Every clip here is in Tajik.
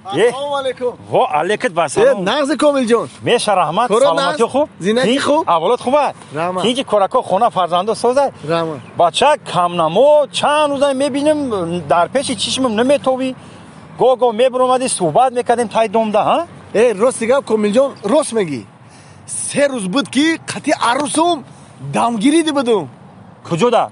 Ассалому алайкум. Ва алайкум ассалом. Нағзи Комил ҷон. Меша раҳмат, саломатӣ хуб? Зиндагӣ хуб? Авлод хуб аст? Раҳмат. Тинҷи корако хона фарзандо созад? Раҳмат. Бача камнамо чанд рӯза мебинем дар пеши чишмам наметовӣ. Го-го мебуромадӣ суҳбат мекардем тай домда, ҳа? Рости гап Комил ҷон, рост мегӣ. 3 рӯз буд ки қати арӯсум дамгирӣ будум. Куҷода?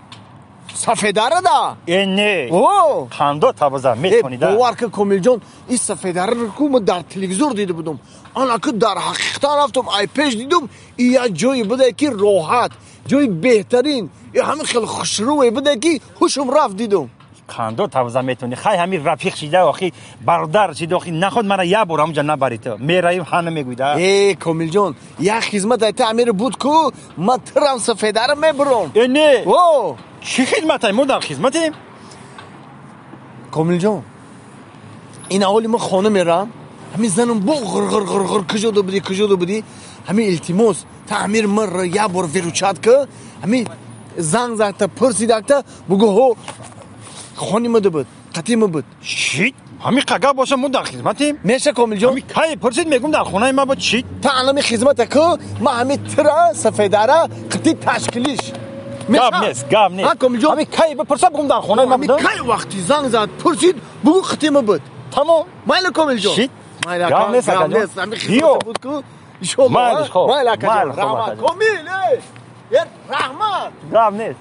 Сафедарада. Не. О! Қандо табаза метонида. Бовар кун Комил ҷон, ин сафедараро ку ман дар телевизор дида будум. Ана ку дар ҳақиқатан рафтум, ай пеш дидум, и як ҷое буда ки роҳат, ҷои беҳтарин, и ҳамин хеле хушрӯе буда ки ҳушум рафт дидум. Қандо табаза метони. Хай ҳамин рафиқ шида охи, бародар шида охи, наход мара як бор ҳамунҷа набари ту. Мераим ҳа намегӯйда. Комил ҷон, як хизмат ай та амир буд ку, ман тирам сафедара мебурам. Не. О! Чӣ хизматай? Мо дар хизматем. Комил ҷон, ин аввали ман хона мерам, ҳамин занам бо ғир-ғир-ғир-ғир куҷода будӣ, куҷода будӣ, ҳамин илтимос, та амир ман як бор виручат ку, ҳамин занг задта, пурсидакта, бугӯ ҳо хони мада буд, қатъи ма буд. Чӣ? Ҳамин қага боша мо дар хизматем? Меша Комил ҷон? Ҳамин кай пурсид мегӯм дар хонаи ма буд чӣ? Та анами хизмата ку, ман ҳамин тира сафедара қатъи ташкилиш. Гап нест, гап нест. Ҳа, Комил ҷон? Ҳамин кай бипурса бугум дар хонаи ма буд? Ҳамин кай вақти занг зад пурсид, бугӯ қатъи ма буд. Тамом. Майли Комил ҷон? Чӣ? Майли Гап нест, гап ака ҷон. нест. Ҳамин Биё. хизмата буд ку. Иншоаллоҳ, Майли, хоб. Майли, ака ҷон. Майли, хоб, Раҳмат. ака ҷон. Комил, эй! Раҳмат. Гап нест.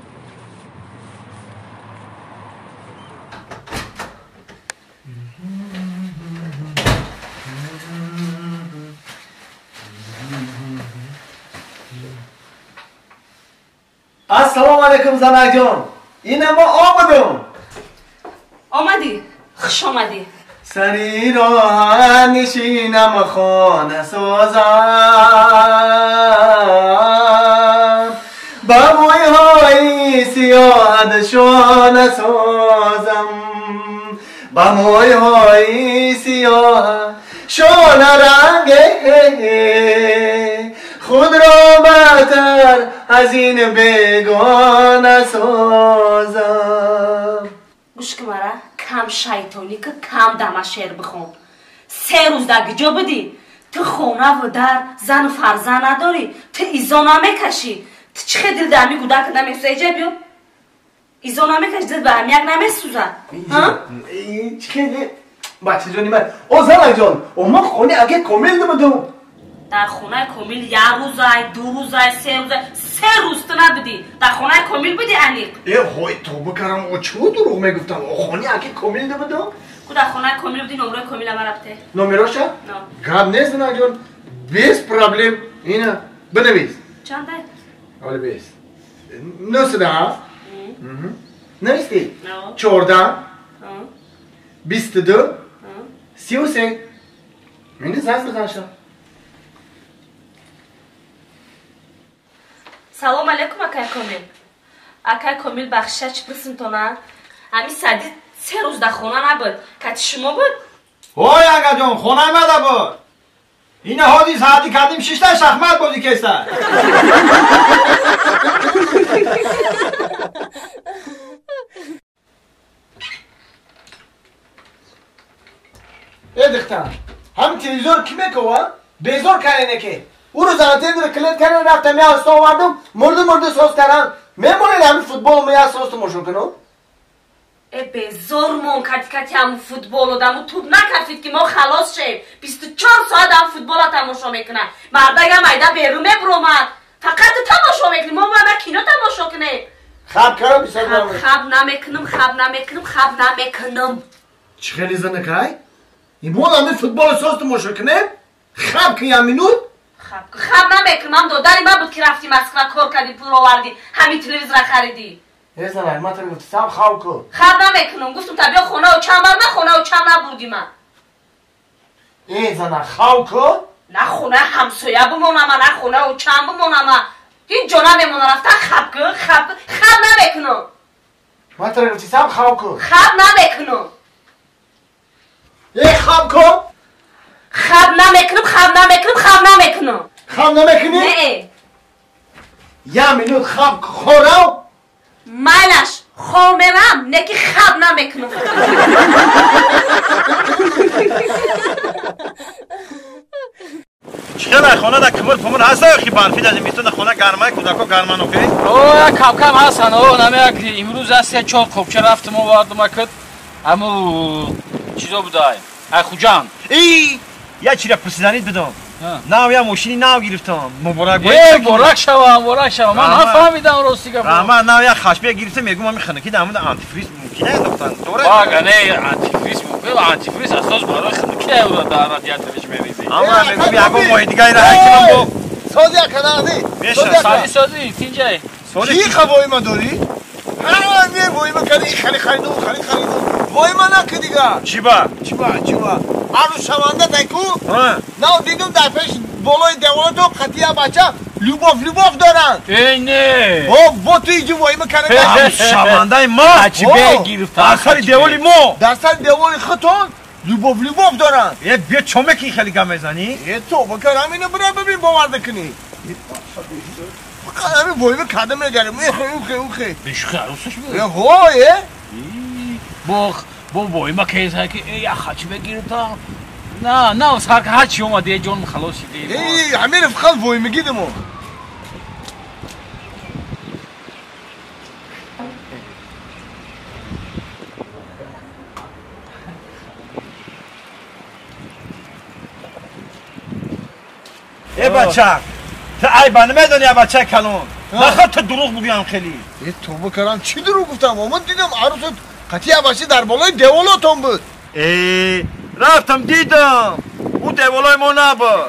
Ассалому алайкум занакҷон. Ина мо омадем. Омадӣ? Хуш омадӣ. Сари роҳа нишинам хона созам. Ба мӯйҳои сиёҳат шона созам. Ба мӯйҳои сиёҳат шона ранге худро баҳтар аз ин бегона созам. Гӯш кун мара, кам шайтонӣ ки кам дама шеър бихон. 3 рӯз дар куҷо будӣ? Ту хонаву дар, зану фарзанд надорӣ, ту изо намекашӣ. Ту чӣ хел дил дар ҳамин гӯдак намесӯза? Иҷа биё. Изо намекашӣ, дил ба ҳамияк намесӯза. Ҳа? Чӣ хеле бачаҷони ман. О занакҷон, о ман хони аке Комил будум. Дар хонаи Комил 1 рӯзай, 2 рӯзай, 3 рӯзай, 3 рӯз ту набудӣ. Дар хонаи Комил будӣ аниқ. Ҳой тоба карам, о чӣ дурӯғ мегуфтам? О хони аке Комил будум. Ку дар хонаи Комил будӣ, номерои Комила ман рафте. Номероша? Но. Гап нест, занакҷон, без проблем. Ина, бинавис. Чандай? Оли бес. 97. Навистӣ? Но. 14. 22. 33. Мини занг бизан шо. Салом алейкум, акай Комил. Акай Комил, бахшиша чӣ пурсимтона? Ҳамин сади 3 рӯз дар хона набуд. Кати шумо буд? Ой, акаҷон, хонаи мада буд. Ина ҳози саати кардим шишта шахмат бозӣ кеста. Дихтан, ҳамин телевизор ки мекова? Безор карене ки. Ӯ рӯз антенро клет кардан рафтам, я оста овардум, мурду мурду соз кардан. Мемонед ҳамин футбол мо я соз тамошо кунам? Безор мон кати кати ҳамун футбол одаму туп накафид ки мо халос шем. 24 соат ҳам футбола тамошо мекунад. Мардагам айда берун мебуромад. Фақат ту тамошо мекунӣ, мо бояд кино тамошо кунем. Хаб карам, бисёр намекунам. Хаб намекунам, хаб намекунам, хаб намекунам. Чӣ хеле занакай? Имон ҳамин футболо соз тамошо кунем? Хаб ки як минут? Хаб хаб намекунам. Ман додари ман буд ки рафти Москва кор кардӣ, пул овардӣ, ҳамин телевизора харидӣ. Занак, ман ту гуфтам хаб ку. Хаб намекунам. Гуфтам та биё хона учам бар, ман хона учам набурдӣ ман. Занак, хаб ку? На хона ҳамсоя бимонама, на хона учам бимонама. Ҳеҷ ҷо намемонам, рафта хаб ку, хаб ку, хаб намекунам. Ман ту гуфтам хаб ку. Хаб намекунам. Хаб ку? Хаб намекунам, хаб намекунам, хаб намекунам. Хаб намекунӣ? Не. Як минут хаб хӯрав? Майлаш, хоб мерам, не ки хаб намекунам. Хона да кмр пумр ҳаста ё ки барфи да зимистон да хона гармай кӯдако гарман окей? О, кам кам ҳастан. О, намеак имрӯз аз се чор қопча рафтам овардам акд. Аму чизо будай. Ай Хуҷанд. Эй, я чира пурсиданид бидам. Нав я мошини нав гирифтам. Муборак бошад. Э, муборак шава, муборак шава. Ман нафаҳмидам рости гап. Раҳмат, нав я хашбе гирифтам, мегӯм ами хунукӣ да амуда антифриз мумкин аст доктан. Дора? Бага, не, антифриз мумкин, антифриз асос барои хунукӣ аюра дар радиаториш мерезӣ. Ама мегӯм ягон моҳи дигаре ҳай кунам бо. Сози аканази. Сози, сози, тинҷай. Ки хавои ма дорӣ? Ҳама ме воима кади, хали хариду, хали хариду. Воима наки дига. Чиба? Чиба, чиба. Арӯс шаванда тайку? Нав дидум дар пеш болои деволатон қатия бача любов любов доранд. Эй, не. О, бо ту иҷу воима кара. Арӯс шавандаи ма? Ачибе гирифта. Дар сари деволи мо. Дар сари деволи худтон любов любов доранд. Э, биё чо мекунӣ хеле гап мезанӣ? Э, тобо кар ҳамина бира бибин боварда кунӣ. Фақат ҳамин воима карда мегарем. Эхе, ухе, ухе. Бешухи арӯсаш буд? Э, ҳо, э. Бох, бо воима кеза ки э, я хачибе гирифтам. На, на, сар ҳар чи омад, э, ҷон халос шиди. Э, ҳамин фақат воимагӣ димо. Э, бача, ту айба намедонӣ, бачаи калон. Нахоҳ ту дурӯғ бугӯям хеле. Э, тобо карам, чӣ дурӯғ гуфтам? Омад дидам арӯсат қатия бача дар болои деволотон буд. Э, рафтам дидам. Ӯ деволои мо набуд.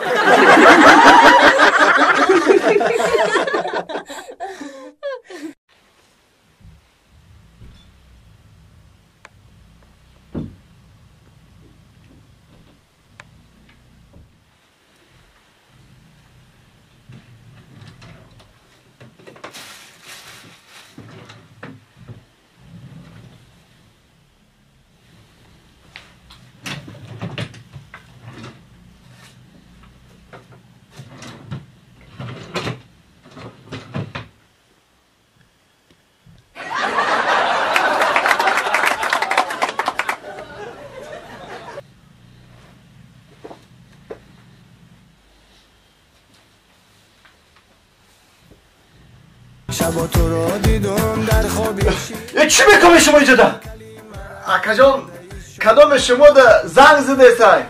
Чӣ мекунед шумо иҷода? Акаҷон, кадоме шумо да занг задесай?